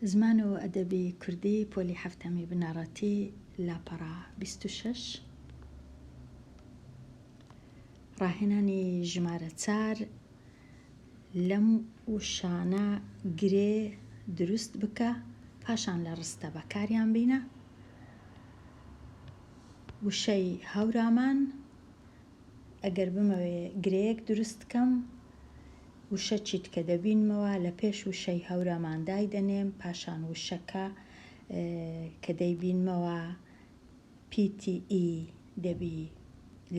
زمان و ئەدەبی کوردی پۆلی حەفتەمی بنەڕەتی لاپەڕە 26 ڕاهێنانی ژمارە چار لەم وشانە گرێ دروست بکە پاشان لە ڕستە بەکاریان بینە وشەی هەورامان ئەگەر بمەوێ گرێیەک دروست کەم وشە چیتکە دەبینمەوە لە پێش وشەی هەورامان دایدەنێم پاشان وشەکە کە دەیبینمەوە پیتی ئی دەبی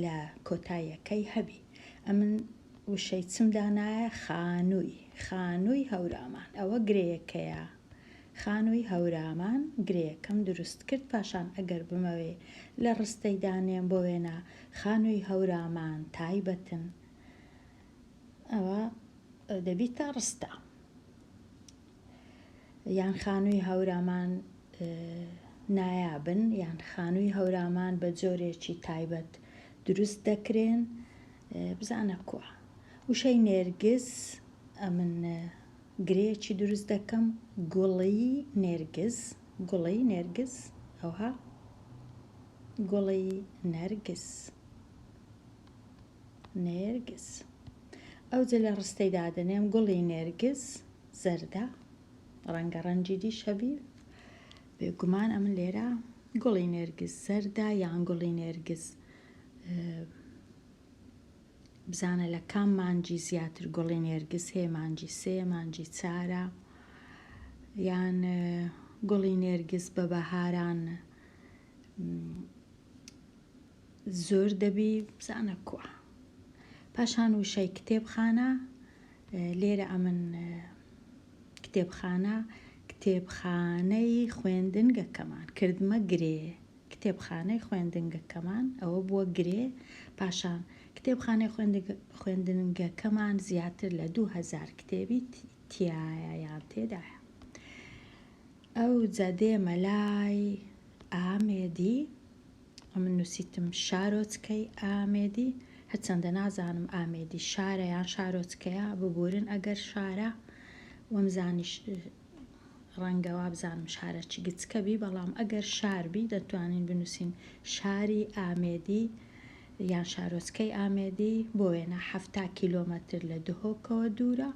لە کۆتاییەکەی هەبی ئەمن وشەی چم دانایە خانووی خانووی هەورامان ئەوە گرێیەکەیە خانووی هەورامان گرێیەکەم دروست کرد پاشان ئەگەر بمەوێ لە ڕستەی دانێم بۆ وێنە خانووی هەورامان تایبەتن ئەوە دەبیتە ڕستە یان خانووی هەورامان نایابن یان خانووی هەورامان بە جۆرێکی تایبەت دروست دەکرێن بزانە کوا وشەی نێرگز ئەمن گرێیەکی دروست دەکەم گوڵی نێرگز گوڵی نێرگز ئەوها گوڵی نەرگز نێرگز ئەوجە لە ڕستەی دادەنێم گوڵی نێرگز زەردە ڕەنگە ڕەنگی دیش هەبی بێگومان ئەمن لێرە گوڵی نێرگز زەردە یان گوڵی نێرگز بزانە لە کام مانگی زیاتر گوڵی نێرگز هەیە مانگی سێ مانگی چارە یان گوڵی نێرگز بە بەهاران زۆر دەبی بزانە کووە پاشان وشەی کتێبخانە لێرە ئەمن کتێبخانە کتێبخانەی خوێندنگەکەمان کردمە گرێ کتێبخانەی خوێندنگەکەمان ئەوە بووە گرێ پاشان کتێبخانەی خوێندنگەکەمان زیاتر لە 2000 کتێبی تیایە یان تێدایە ئەوجا دێمە لای ئامێدی ئەمن نووسیتم شارۆچکەی ئامێدی هەرچەندە نازانم ئامێدی شارە یان شارۆچکەیە ببورن ئەگەر شارە وەمزانی ڕەنگە وابزانم شارە چ گچکە بی بەڵام ئەگەر شار بی دەتوانین بنووسین شاری ئامێدی یان شارۆچکەی ئامێدی بۆ وێنە 70 کیلۆمەتر لە دهۆکەوە دوورە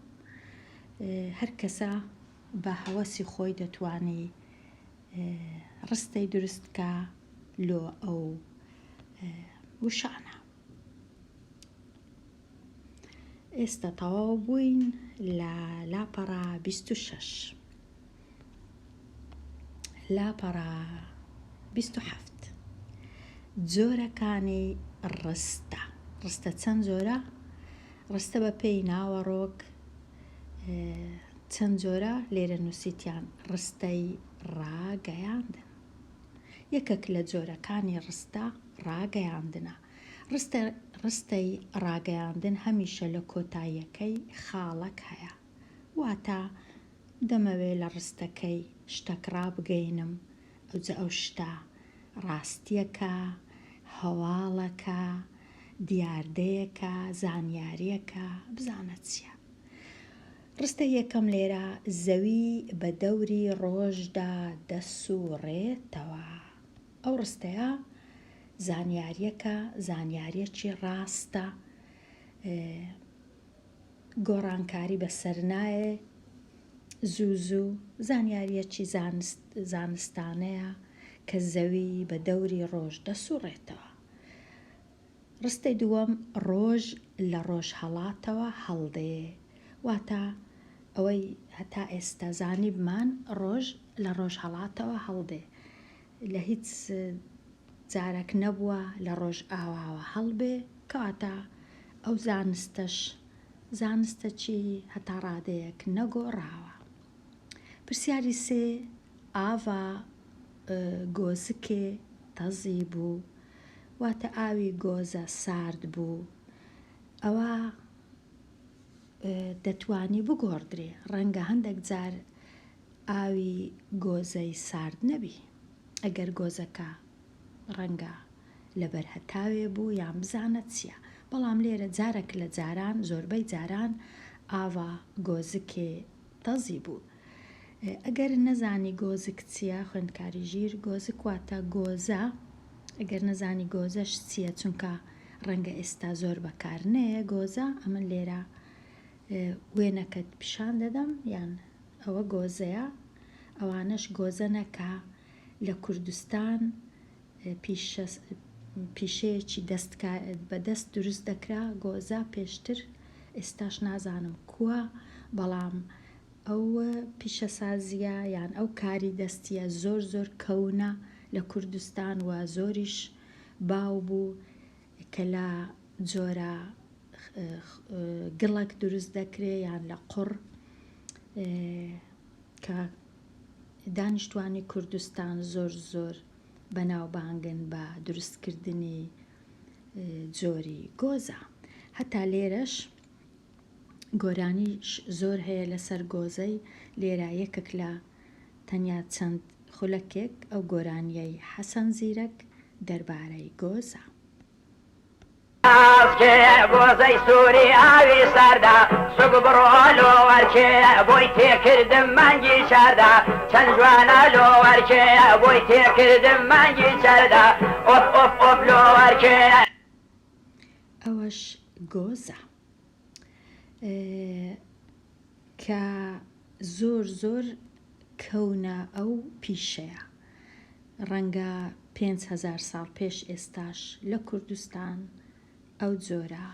هەر کەسە بە هەوەسی خۆی دەتوانی ڕستەی دروست کا لۆ ئەو وشانە. ئێستا تەواو بووین لە لاپەڕە 26 لاپەڕە 27 جۆرەکانی ڕستە ڕستە چەند جۆرە ڕستە بە پێی ناوەڕۆک چەند جۆرە لێرە نووسیتیان ڕستەی ڕاگەیاندن یەکێک لە جۆرەکانی ڕستە ڕاگەیاندنە ڕستە ڕستەی ڕاگەیاندن هەمیشە لە کۆتاییەکەی خاڵەک هەیە واتە دەمەوێ لە ڕستەکەی شتەک ڕابگەینم ئەوجە ئەو شتە ڕاستیەکە هەواڵەکە دیاردەیەکە زانیاریەکە بزانە چیە ڕستەی یەکەم لێرە زەوی بە دەوری ڕۆژدا دەسوڕێتەوە ئەو ڕستەیە زانیاریەکە زانیاریەکی ڕاستە گۆڕانکاری بەسەر نایێ زوو زوو زانیاریەکی زانست زانستانەیە کە زەوی بە دەوری ڕۆژ دەسوڕێتەوە ڕستەی دووەم ڕۆژ لە ڕۆژهەڵاتەوە هەڵدێ واتە ئەوەی هەتا ئێستا زانیبمان ڕۆژ لە ڕۆژهەڵاتەوە هەڵدێ لە هیچ جارەک نەبووە لە ڕۆژئاواوە هەڵبێ، کەواتە ئەو زانستەش زانستەکی هەتا ڕادەیەک نەگۆڕاوە. پرسیاری سێ، ئاڤا گۆزکێ تەزی بوو، واتە ئاوی گۆزە سارد بوو، ئەوە دەتوانی بگۆڕدرێ، ڕەنگە هەندێک جار ئاوی گۆزەی سارد نەبی ئەگەر گۆزەکە ڕەنگە لەبەر هەتاوێ بوو یان بزانە چیە بەڵام لێرە جارەک لە جاران زۆربەی جاران ئاڤا گۆزکێ تەزی بوو. ئەگەر نەزانی گۆزک چییە خوێندکاری ژیر، گۆزک واتە گۆزە، ئەگەر نەزانی گۆزەش چییە چونکە ڕەنگە ئێستا زۆر بەکار نەیە گۆزە، ئەمن لێرە وێنەکەت پیشان دەدەم یان ئەوە گۆزەیە، ئەوانەش گۆزەنە کە لە کوردستان پیشە پیشەیەکی دەست بە دەست دروست دەکرا گۆزە پێشتر ئێستاش نازانم کووە بەڵام ئەو پیشەسازیە یان ئەو کاری دەستیە زۆر زۆر کەونە لە کوردستان و زۆریش باو بوو کە لە جۆرە گڵک دروست دەکرێ یان لە قوڕ کە دانیشتوانی کوردستان زۆر زۆر بەناوبانگن بە دروستکردنی جۆری گۆزە هەتا لێرەش گۆرانیش زۆر هەیە لەسەر گۆزەی لێرە یەکەک لە تەنیا چەند خولەکێک ئەو گۆرانیەی حەسەن زیرەک دەربارەی گۆزە. ئاسکێ گۆزەی سووری ئاوی ساردە سوک بڕۆ لۆ وەرکێ بۆی تێکردم مانگی چاردە چەند جوانە لۆ وەرکێ بۆی تێکردم مانگی چاردە ئۆف ئۆف ئۆف لۆ وەرکێ. ئەوەش گۆزە کە زۆر زۆر کەونە ئەو پیشەیە ڕەنگە 5000 ساڵ پێش ئێستاش لە کوردستان ئەو جۆرە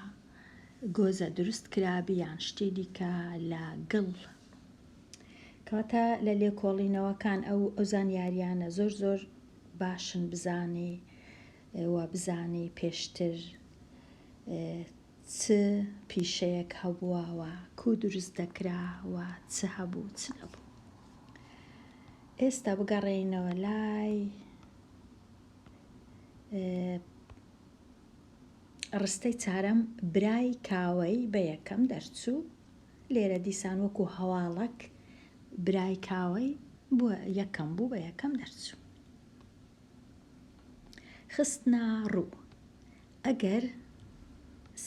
گۆزە دروست کرابی یان شتی دیکە لە گڵ کەواتە لە لێکۆڵینەوەکان ئەو ئەو زانیاریانە زۆر زۆر باشن بزانی و بزانی پێشتر چ پیشەیەک هەبووە و کوو دروست دەکرا و چ هەبوو چ نەبوو. ئێستا بگەڕێینەوە لای ڕستەی چارەم برای کاوەی بە یەکەم دەرچوو لێرە دیسان وەکو هەواڵەک برای کاوەی بووە یەکەم بوو بە یەکەم دەرچوو. خستنە ڕوو، ئەگەر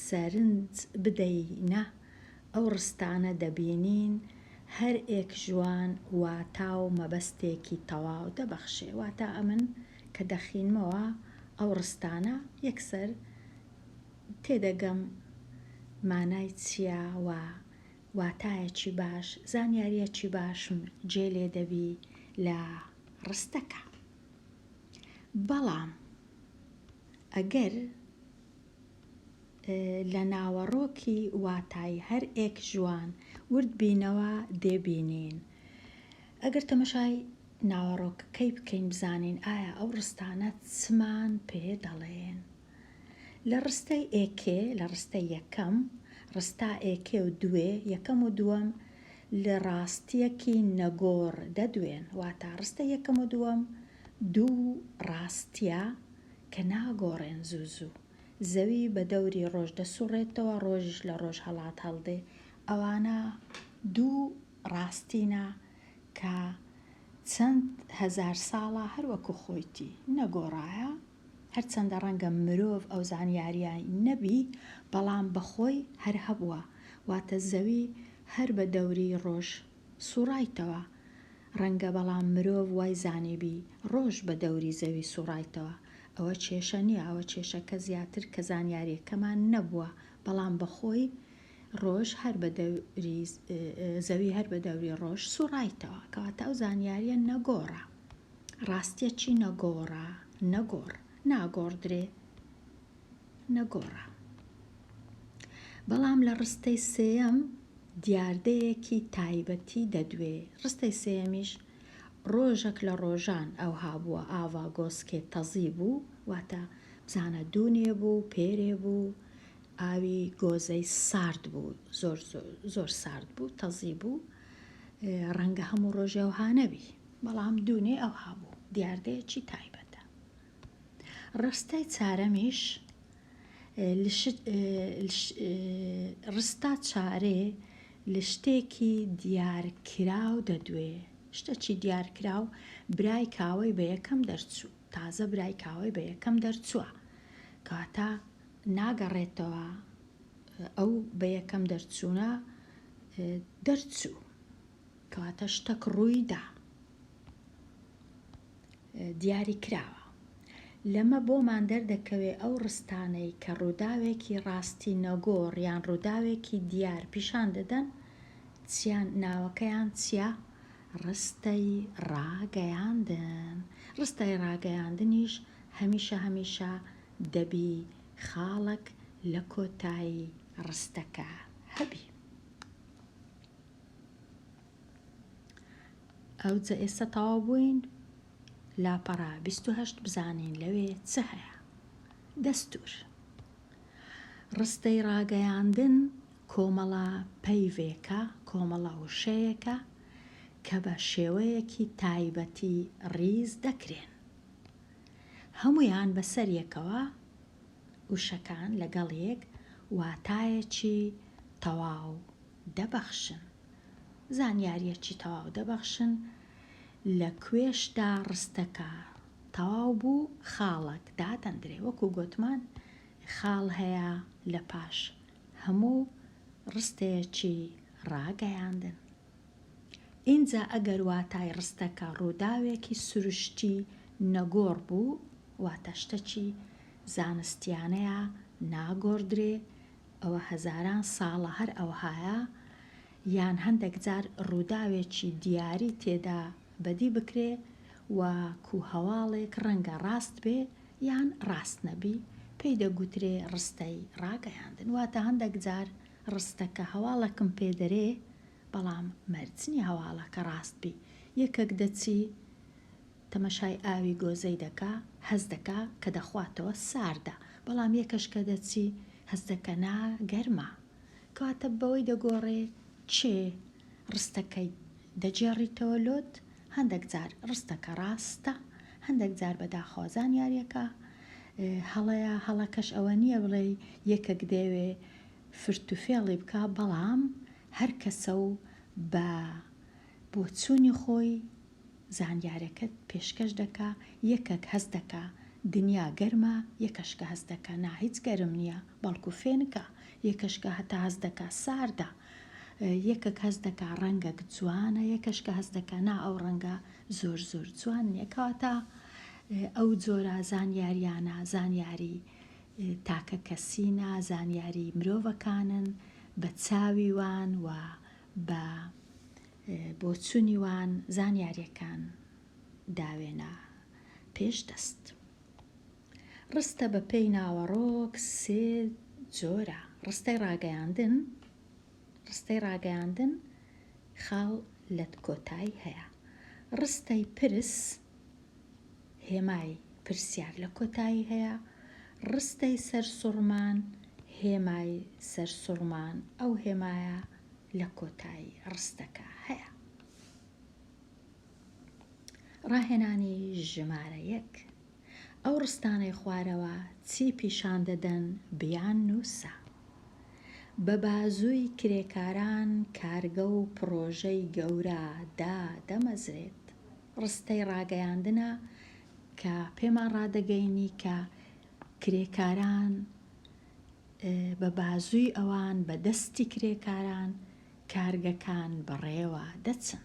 سەرنج بدەینە ئەو ڕستانە دەبینین هەر ئێک ژوان واتا و مەبەستێکی تەواو دەبەخشێ، واتا ئەمن کە دەخینمەوە ئەو ڕستانە یەکسەر تێدەگەم مانای چیە و واتایەکی باش، زانیاریەکی باشم جێ لێ دەبی لە ڕستەکە. بەڵام ئەگەر لە ناوەڕۆکی واتای هەر ئێک ژوان ورد بینەوە دێبینین ئەگەر تەمەشای ناوەڕۆکەکەی بکەین بزانین ئایا ئەو ڕستانە چمان پێ دەڵێن. لە ڕستەی ئێکێ، لە ڕستەی یەکەم، ڕستا ئێکێ و دوێ، یەکەم و دووەم، لە ڕاستییەکی نەگۆڕ دەدوێن، واتە ڕستەی یەکەم و دووەم دوو ڕاستییە کە ناگۆڕێن زوو زوو. زەوی بە دەوری ڕۆژ دەسوڕێتەوە، ڕۆژیش لە ڕۆژهەڵات هەڵدێ. ئەوانە دوو ڕاستینە کە چەند هەزار ساڵە هەر وەکو خۆیتی نەگۆڕایە. هەرچەندە ڕەنگە مرۆڤ ئەو زانیاریای نەبی بەڵام بەخۆی هەر هەبووە واتە زەوی هەر بە دەوری ڕۆژ سوڕایتەوە ڕەنگە بەڵام مرۆڤ وای زانیبی ڕۆژ بە دەوری زەوی سوڕایتەوە ئەوە کێشە نیە ئەوە کێشەکە زیاتر کە زانیاریەکەمان نەبووە بەڵام بەخۆی ڕۆژ هەر بە دەوری زەوی هەر بە دەوری ڕۆژ سوڕایتەوە کەواتە ئەو زانیاریە نەگۆڕە. ڕاستیەکی نەگۆڕە، نەگۆڕ، ناگۆڕدرێ، نەگۆڕە. بەڵام لە ڕستەی سێیەم دیاردەیەکی تایبەتی دەدوێ. ڕستەی سێیەمیش ڕۆژەک لە ڕۆژان ئەوها بووە ئاڤا گۆسکێ تەزی بوو، واتە بزانە دوونێ بوو، پێرێ بوو، ئاوی گۆزەی سارد بوو، زۆر زۆر سارد بوو، تەزی بوو، ڕەنگە هەموو ڕۆژێ ئەوها نەبی. بەڵام دوونێ ئەوها بوو، دیاردەیەکی تایبەتە. ڕستەی چارەمیش ڕستا چارێ لە شتێکی دیارکراو دەدوێ، شتەکی دیارکراو برای کاوەی بە یەکەم دەرچوو، تازە برای کاوەی بە یەکەم دەرچووە، کەواتە ناگەڕێتەوە ئەو بە یەکەم دەرچوونە دەرچوو. کەواتە شتەک ڕووی دا. دیاری کراوە. لەمە بۆمان دەردەکەوێ ئەو ڕستانەی کە ڕووداوێکی ڕاستی نەگۆڕ یان ڕووداوێکی دیار پیشان دەدەن چیان ناوەکەیان چیە؟ ڕستەی ڕاگەیاندن. ڕستەی ڕاگەیاندنیش هەمیشە هەمیشە دەبی خاڵەک لە کۆتایی ڕستەکە هەبی. ئەوجە ئێستا تەواو بووین لاپەڕە 28 بزانین لەوێ چ هەیە. دەستوور. ڕستەی ڕاگەیاندن کۆمەڵە پەیڤێکە، کۆمەڵە وشەیەکە کە بە شێوەیەکی تایبەتی ڕیز دەکرێن. هەموویان بەسەر یەکەوە وشەکان لەگەڵ یەک واتایەکی تەواو دەبەخشن. زانیارییەکی تەواو دەبەخشن، لە کوێشدا ڕستەکە تەواو بوو خاڵەک دادەندرێ. وەکو گۆتمان خاڵ هەیە لە پاش هەموو ڕستەیەکی ڕاگەیاندن. ئینجا ئەگەر واتای ڕستەکە ڕووداوێکی سروشتی نەگۆڕ بوو، واتە شتەکی زانستیانەیە ناگۆڕدرێ، ئەوە هەزاران ساڵە هەر ئەوهایە، یان هەندەک جار ڕووداوێکی دیاری تێدا بەدی بکرێ وە کو هەواڵێک ڕەنگە ڕاست بێ یان ڕاست نەبی پێی دەگوترێ ڕستەی ڕاگەیاندن واتە هەندەک جار ڕستەکە هەواڵەکم پێ دەرێ بەڵام مەرج نیە هەواڵەکە ڕاست بی یەکەک دەچی تەمەشای ئاوی گۆزەی دەکا هەست دەکا کە دەخواتەوە ساردە بەڵام یەکەش کە دەچی هەست دەکە نا گەرمە کەواتە بەوەی دەگۆڕێ کێ ڕستەکەی دەگێڕیتەوە لۆت هەندەک جار ڕستەکە ڕاستە هەندەک جار بەداخەوە زانیاریەکە هەڵەیە هەڵەکەش ئەوە نیە بڵێی یەکەک دەیەوێ فرت و فێڵی بکا بەڵام هەر کەسە و بە بۆچوونی خۆی زانیارەکەت پێشکەش دەکا یەکەک هەست دەکا دنیا گەرمە یەکەش کە هەست دەکا نا هیچ گەرم نیە بەڵکو فێنکە یەکەش کە هەتا هەست دەکا ساردە یەکەک هەست دەکا ڕەنگەک جوانە یەکەش کە هەست دەکا نا ئەو ڕەنگە زۆر زۆر جوان نیە کەواتە ئەو جۆرە زانیاریانە زانیاری تاکە کەسینە زانیاری مرۆڤەکانن بە چاوی وان و بە بۆچونی وان زانیاریەکان داوێنە پێش دەست. ڕستە بە پێی ناوەڕۆک سێ جۆرە، ڕستەی ڕاگەیاندن، ڕستەی ڕاگەیاندن خاڵ لە کۆتایی هەیە. ڕستەی پرس هێمای پرسیار لە کۆتایی هەیە. ڕستەی سەرسوڕمان هێمای سەرسوڕمان ئەو هێمایە لە کۆتایی ڕستەکە هەیە. ڕاهێنانی ژمارە یەک، ئەو ڕستانەی خوارەوە چی پیشان دەدەن بیاننووسە. بە بازووی کرێکاران کارگە و پڕۆژەی گەورە دادەمەزرێت. ڕستەی ڕاگەیاندنە کە پێمان ڕادەگەینی کە کرێکاران بە بازووی ئەوان، بە دەستی کرێکاران کارگەکان بەڕێوە دەچن.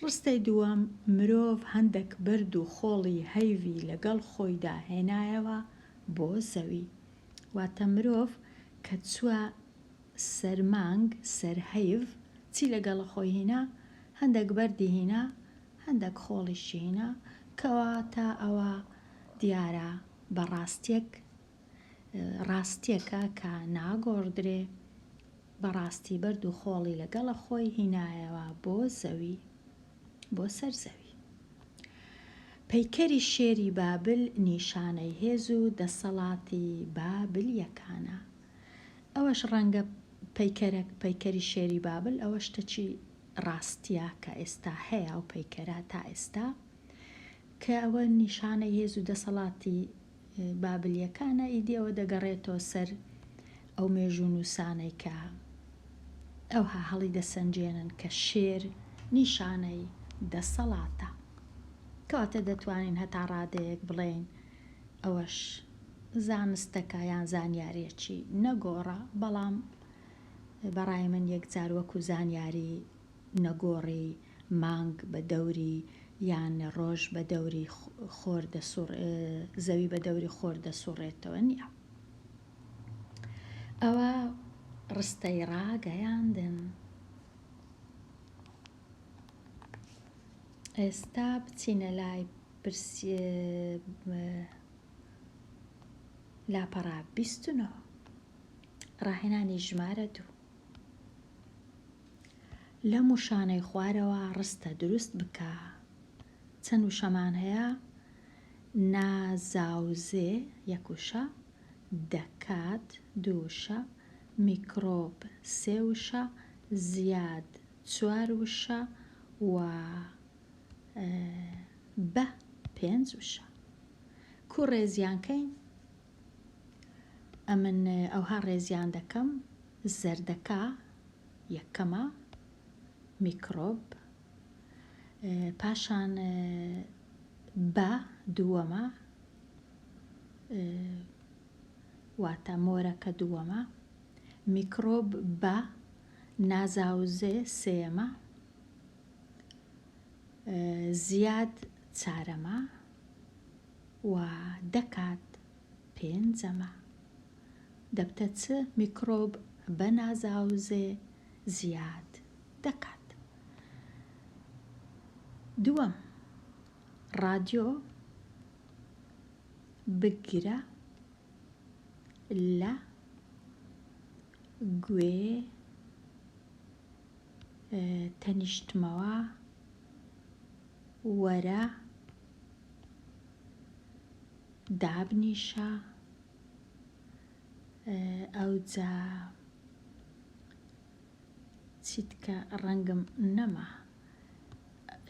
ڕستەی دووەم، مرۆڤ هەندەک بەرد و خۆڵی هەیڤی لەگەڵ خۆیدا هێنایەوە بۆ زەوی. واتە مرۆڤ کە چووە سەر مانگ، سەر هەیڤ، چی لەگەڵ خۆی هینا؟ هەندەک بەردی هینا، هەندەک خۆڵیشی هینا. کەواتە ئەوە دیارە بە ڕاستیەک ڕاستیەکە کە ناگۆڕدرێ، بەڕاستی بەرد و خۆڵی لەگەڵە خۆی هینایەوە بۆ زەوی، بۆ سەر زەوی. پەیکەری شێری بابل نیشانەی هێز و دەسەڵاتی بابلیەکانە. ئەوەش ڕەنگە پەیکەرەک، پەیکەری شێری بابل، ئەوە شتەکی ڕاستیە کە ئێستا هەیە ئەو پەیکەرە تا ئێستا، کە ئەوە نیشانەی هێز و دەسەڵاتی بابلیەکانە، ئیدی ئەوە دەگەڕێتەوە سەر ئەو مێژوونووسانەی کە ئەوها هەڵیدەسەنگێنن کە شێر نیشانەی دەسەڵاتە. کەواتە دەتوانین هەتا ڕادەیەک بڵێین ئەوەش زانستەکە یان زانیاریەکی نەگۆڕە، بەڵام بەڕای من یەکجار وەکو زانیاری. نەگۆڕی مانگ بە دەوری یان ڕۆژ بە دەوری خۆر دەسوڕ زەوی بە دەوری خۆر دەسوڕێتەوە نییە. ئەوە ڕستەی ڕاگەیاندن. ئێستا بچینە لای پرسی لاپەڕە 29 ڕاهێنانی ژمارە دوو. لەم وشانەی خوارەوە ڕستە دروست بکە. چەند وشەمان هەیە؟ نازاوزێ یەک وشە، دەکات دوو وشە، میکرۆب سێ وشە، زیاد چوار وشە و بە پێنج وشە. کوو ڕێزیان کەین؟ ئەمن ئەوها ڕێزیان دەکەم، زەردەکە یەکەمە، میکرۆب، پاشان بە دووەمە، واتە مۆرەکە دووەمە، میکرۆب بە نازاوزێ سێیەمە، زیاد چارەمە و دەکات پێنجەمە. دەبتە چ میکرۆب بە نازاوزێ زیاد دەکات. دووەم، ڕادیۆ بگرە لە گوێ تەنیشتمەوە وەرە دابنیشە ئەوجا چیتکە ڕەنگم نەما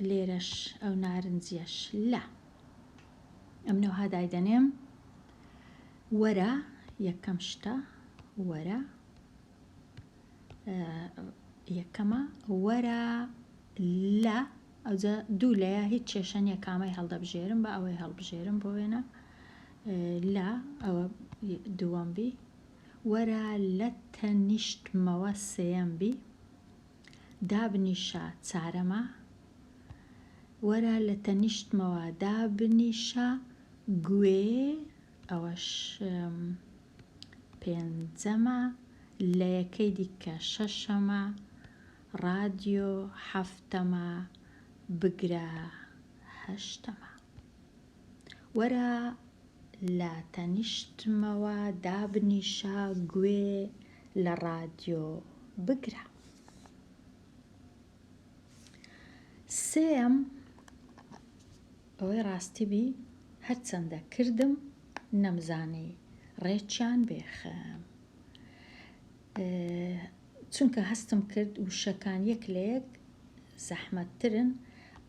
لێرەش ئەو نارنجیەش لە ئەمنەوها دایدەنێم وەرە یەکەم شتە وەرە یەکەمە وەرە لە ئەوجا دوو لەیە هیچ کێشە نییە کامەی هەڵدەبژێرم بە ئەوەی هەڵبژێرم بۆ وێنە لە ئەوە دووەم بی وەرە لە تەنیشتمەوە سێیەم بی دابنیشە چارەمە وەرە لە تەنیشتمەوە دابنیشە گوێ ئەوەش پێنجەمە لە یەکەی دیکە شەشەمە ڕادیۆ حەفتەمە بگرە هەشتەمە. وەرە لە تەنیشتمەوە دابنیشە گوێ لە ڕادیۆ بگرە. سێیەم، ئەوەی ڕاستی بی هەرچەندە کردم نەمزانی ڕێکیان بێخم. چونکە هەستم کرد وشەکان یەک لە یەک زەحمەتترن،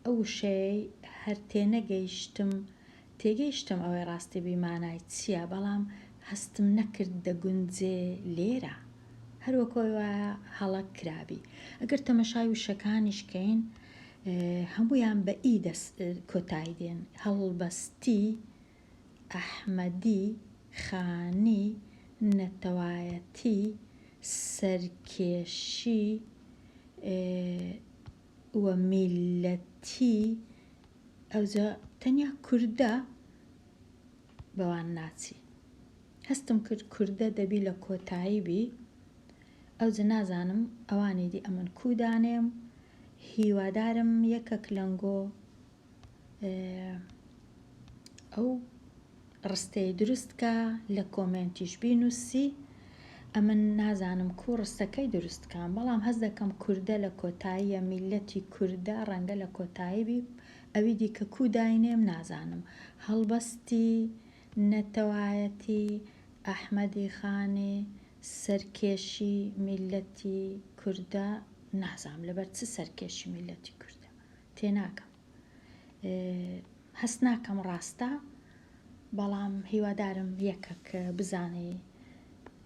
ئەو وشەیەی هەر تێنەگەیشتم، تێگەیشتم ئەوەی ڕاستی بی مانای چییە، بەڵام هەستم نەکرد دەگونجێ لێرە، هەر وەک ئەوەی وایە هەڵە کرابی. ئەگەر تەمەشای وشەکانیش کەین هەموویان بە ی دەست کۆتایی دێن، هەڵبەستی، ئەحمەدی خانی نەتەوایەتی سەرکێشی و میللەتی ئەوجا تەنیا کوردە بەوان ناچی هەستم کرد کوردە دەبی لە کۆتایی بی ئەوجە نازانم ئەوانی دی ئەمن کوو دانێم هیوادارم یەکەک لەنگۆ ئەو ڕستەی دروست کا لە کۆمێنتیش بینوسی ئەمن نازانم کو ڕستەکەی دروست کام بەڵام هەست دەکەم کوردە لە کۆتاییە میلەتی کوردە ڕەنگە لە کۆتایی بی ئەوی دیکە کو داینێم نازانم هەڵبەستی نەتەوایەتی ئەحمەدی خانی سەرکێشی میلەتی کوردە نازانم لەبەر چ سەرکێشی میلەتی کوردە تێناگەم هەست ناکەم ڕاستە بەڵام هیوادارم یەکەک بزانێ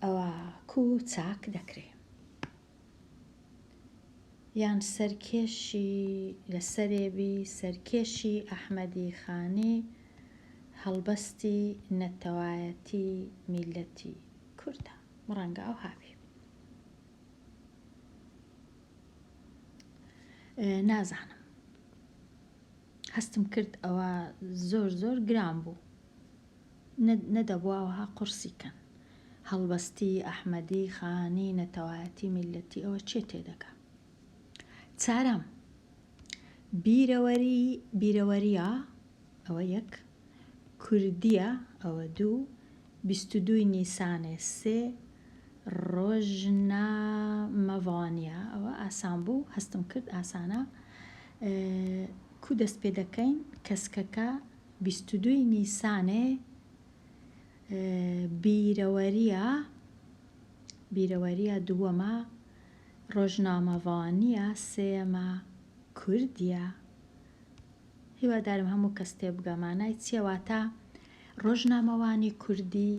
ئەوە کو چاک دەکرێ یان سەرکێشی لەسەرێ بی سەرکێشی ئەحمەدی خانی هەڵبەستی نەتەوایەتی میللەتی کوردە ڕەنگە ئەوها بی. نازانم هەستم کرد ئەوە زۆر زۆر گران بوو نەدەبوو ئەوها قورسی کەن. هەڵبەستی، ئەحمەدی، خانی، نەتەوایەتی، میللەتی ئەوە چیە تێدەگا. چارەم، بیرەوەری، بیرەوەریە، ئەوە یەک، کوردیە، ئەوە دوو، 22 ی نیسانێ سێ، ڕۆژنامەڤانیە، ئەوە ئاسان بوو، هەستم کرد ئاسانە. کو دەست پێ دەکەین؟ کەسکەکە 22 ی نیسانێ بیرەوەریە، بیرەوەریە دووەمە، ڕۆژنامەڤانیە سێیەمە، کوردیە. هیوادارم هەموو کەس تێبگا مانای چیە واتە ڕۆژنامەوانی کوردی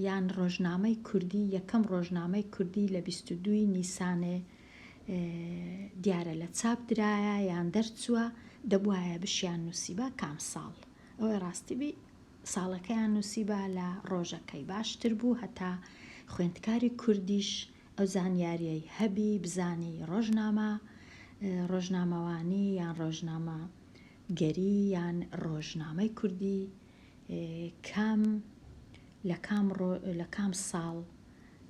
یان ڕۆژنامەی کوردی یەکەم ڕۆژنامەی کوردی لە 22 ی نیسانێ دیارە لە چاپ درایە یان دەرچووە دەبوایە بشیان نووسیبا کام ساڵ ئەوەی ڕاستی بی ساڵەکەیان نووسیبا لە ڕۆژەکەی باشتر بوو هەتا خوێندکاری کوردیش ئەو زانیاریەی هەبی بزانی ڕۆژنامە ڕۆژنامەوانی یان ڕۆژنامە گەری یان ڕۆژنامەی کوردی کام لە کام ڕۆ لە کام ساڵ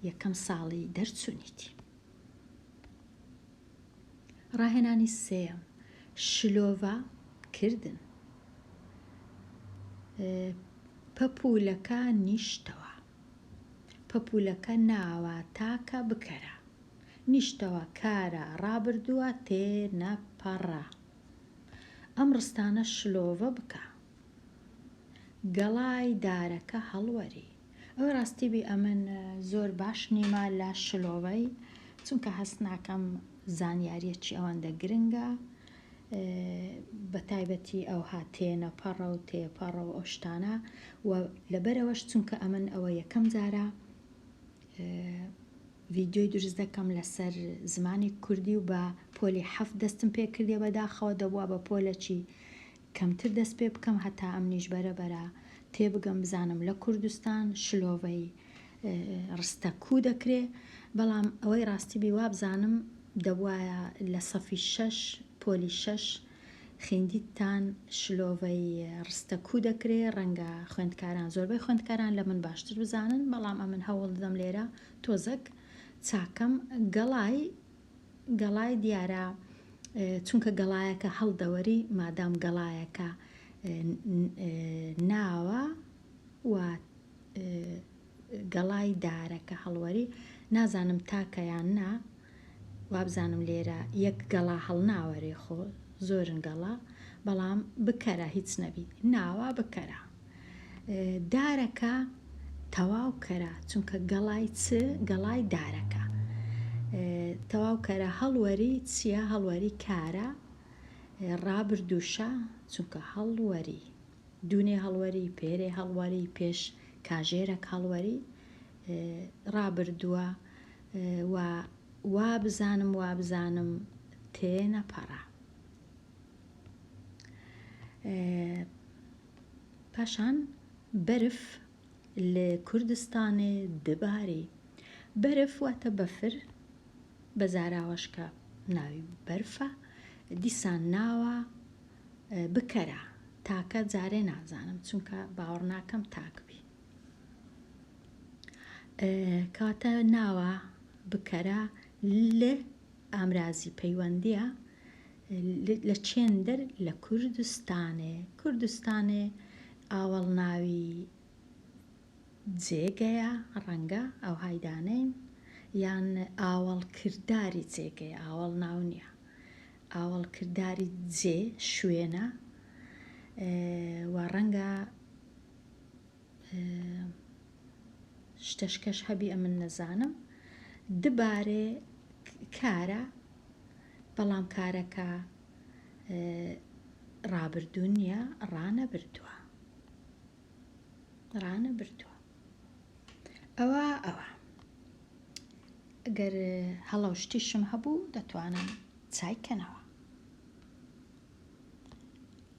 یەکەم ساڵی دەرچوونیتی. ڕاهێنانی سێیەم، شلۆڤە کردن. پەپوولەکە نیشتەوە. پەپوولەکە ناوە تاکە بکەرە. نیشتەوە کارە ڕابردووە تێنەپەڕە. ئەم ڕستانە شلۆڤە بکە. گەڵای دارەکە هەڵوەری. ئەوەی ڕاستی بی ئەمن زۆر باش نیمە لە شلۆڤەی چونکە هەست ناکەم زانیاریەکی ئەوەندە گرنگە بەتایبەتی ئەوها تێنەپەڕە و تێپەڕە و ئەو شتانە و لەبەرئەوەش چونکە ئەمن ئەوە یەکەم جارە ڤیدیۆی دروست دەکەم لەسەر زمانی کوردی و بە پۆلی حەفت دەستم پێ کردیە بەداخەوە دەبوا بە پۆلەکی کەمتر دەست پێ بکەم هەتا ئەمنیش بەرە بەرە تێبگەم بزانم لە کوردستان شلۆڤەی ڕستە کوو دەکرێ بەڵام ئەوەی ڕاستی بی وابزانم دەبوایە لە سەفی شەش پۆلی شەش خیندیتتان شلۆڤەی ڕستە کوو دەکرێ ڕەنگە خوێندکاران زۆربەی خوێندکاران لە من باشتر بزانن بەڵام ئەمن هەوڵ دەدەم لێرە تۆزەک چاکەم گەڵای گەڵای دیارە چونکە گەڵایەکە هەڵدەوەری مادام گەڵایەکە ناوە و گەڵای دارەکە هەڵوەری نازانم تاکە یان نا وابزانم لێرە یەک گەڵا هەڵناوەرێ خۆ زۆرن گەڵا بەڵام بکەرە هیچ نەبی ناوە بکەرە دارەکە تەواو کەرە چونکە گەڵای چ گەڵای دارەکە تەواو کەرە هەڵوەری چییە هەڵوەری کارە ڕابردووشە چونکە هەڵوەری دوونێ هەڵوەری پێرێ هەڵوەری پێش کاژێرەک هەڵوەری ڕابردووە و وابزانم وابزانم تێنەپەڕە. پاشان بەرف لە کوردستانێ دباری. بەرف واتە بەفر، بە زاراوەش کە ناوی بەرفە، دیسان ناوە بکەرە، تاکە جارێ نازانم چونکە باوەڕ ناکەم تاک بی. کەواتە ناوە بکەرە لە ئامرازی پەیوەندیە لە چێندەر لە کوردستانێ کوردستانێ ئاوەڵناوی جێگەیە ڕەنگە ئەوهای دانێین یان ئاوەڵکرداری جێگەیە ئاوەڵناو نییە ئاوەڵکرداری جێ شوێنە و ڕەنگە شتەشکەش هەبی ئەمن نەزانم دبارێ کارە بەڵام کارەکە ڕابردوو نییە ڕانەبردووە ڕانەبردووە ئەوە ئەوە ئەگەر هەڵە و شتیشم هەبوو دەتوانن چای کەنەوە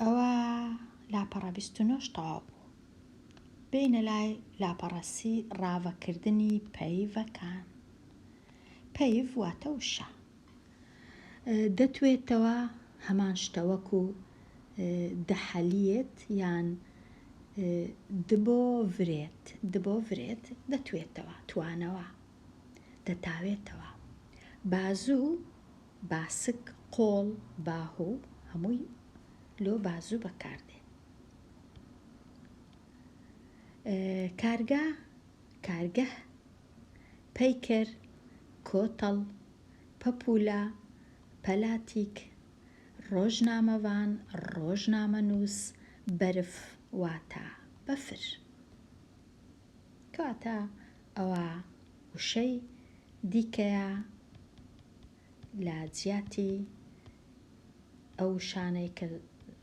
ئەوە لاپەڕە 29 تەواو بوو بێینە لای لاپەڕە سی ڕاڤەکردنی پەیڤەکان. پەیڤ واتە وشە. دەتوێتەوە هەمان شتە وەکو دەحەلیێت یان دبۆڤرێت دبۆڤرێت دەتوێتەوە توانەوە دەتاوێتەوە بازوو باسک قۆڵ باهوو هەمووی لۆ بازوو بەکاردێ. کارگا کارگەه پەیکەر کۆتەڵ پەپوولە پەلاتیک ڕۆژنامەڤان ڕۆژنامەنووس بەرف واتە بەفر. کەواتە ئەوە وشەی دیکەیە لە جیاتی ئەو وشانەی کە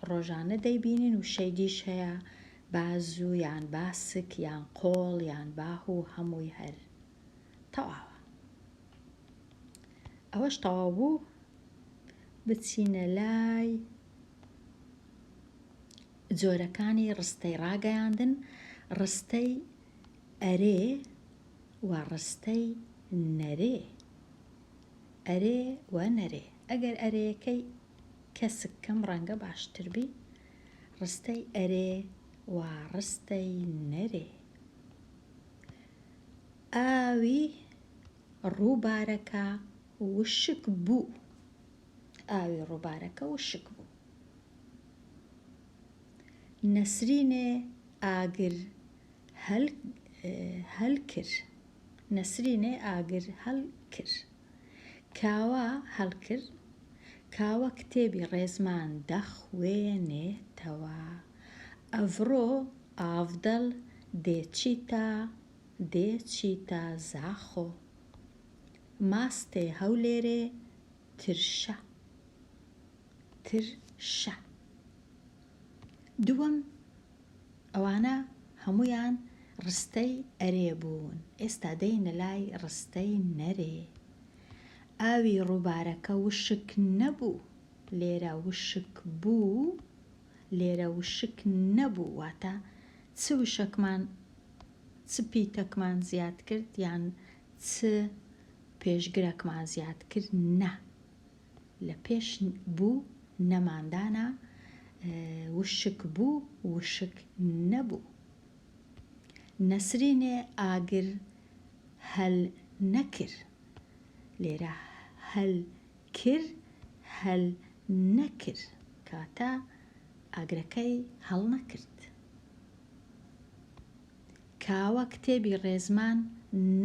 ڕۆژانە دەیبینین وشەی دیش هەیە بازوو یان باسک یان قۆڵ یان باهوو هەمووی هەر تەواوە. ئەوەش تەواو بوو بچینە لای جۆرەکانی ڕستەی ڕاگەیاندن ڕستەی ئەرێ و ڕستەی نەرێ ئەرێ و نەرێ ئەگەر ئەرێیەکەی کەسک کەم ڕەنگە باشتر بی ڕستەی ئەرێ و ڕستەی نەرێ ئاوی ڕووبارەکە وشک بوو ئاوی ڕووبارەکە وشک بوو. نەسرینێ ئاگر هەل هەلکر نەسرینێ ئاگر هەلکر کاوە هەلکر کاوە کتێبی ڕێزمان دەخوێنێتەوە ئەڤڕۆ ئاڤدەل دێچیتە دێچیتە زاخۆ ماستێ هەولێرێ ترشە ترشە. دووەم، ئەوانە هەموویان ڕستەی ئەرێ بوون، ئێستا دێینە لای ڕستەی نەرێ. ئاوی ڕووبارەکە وشک نەبوو، لێرە وشک بوو، لێرە وشک نەبوو، واتە چ وشەکمان، چ پیتەکمان زیاد کرد یان چ پێشگرەکمان زیاد کرد، نە. لە پێش بوو نەمان دانا وشک بوو وشک نەبوو. نەسرینێ ئاگر هەل نەکر لێرە هەل کر هەل نەکر کاتە ئاگرەکەی هەڵنەکرد. کاوە کتێبی ڕێزمان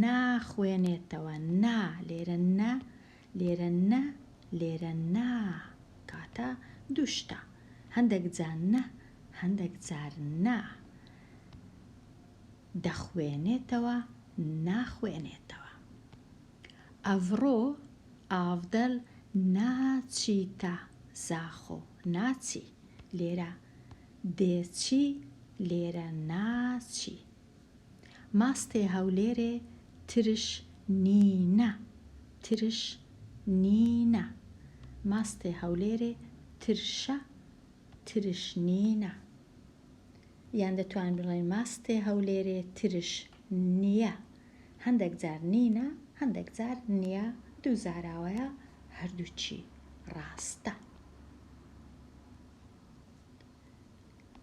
ناخوێنێتەوە نا لێرە نە لێرە نە لێرە نا کاتە دوو شتە هەندەک جار نە هەندەک جار نا دەخوێنێتەوە ناخوێنێتەوە ئەڤڕۆ ئاڤدەل ناچیتە زاخۆ ناچی لێرە دێچی لێرە ناچی. ماستێ هەولێرێ ترش نینە ترش نینە ماستێ هەولێرێ ترشە ترش نینە یان دەتوانین بڵێین ماستێ هەولێرێ ترش نییە هەندەک جار نینە هەندەک جار نییە دوو زاراوەیە هەردووکی ڕاستە.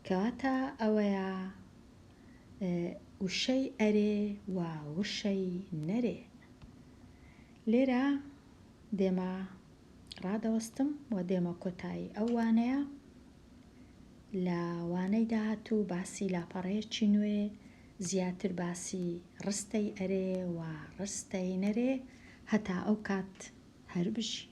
کەواتە ئەوەیە وشەی ئەرێ و وشەی نەرێ. لێرە دێمە ڕادەوەستم و دێمە کۆتایی ئەو وانەیە. لە وانەی داهاتوو باسی لاپەڕەیەکی نوێ، زیاتر باسی ڕستەی ئەرێ و ڕستەی نەرێ. هەتا ئەو کات هەر بژی.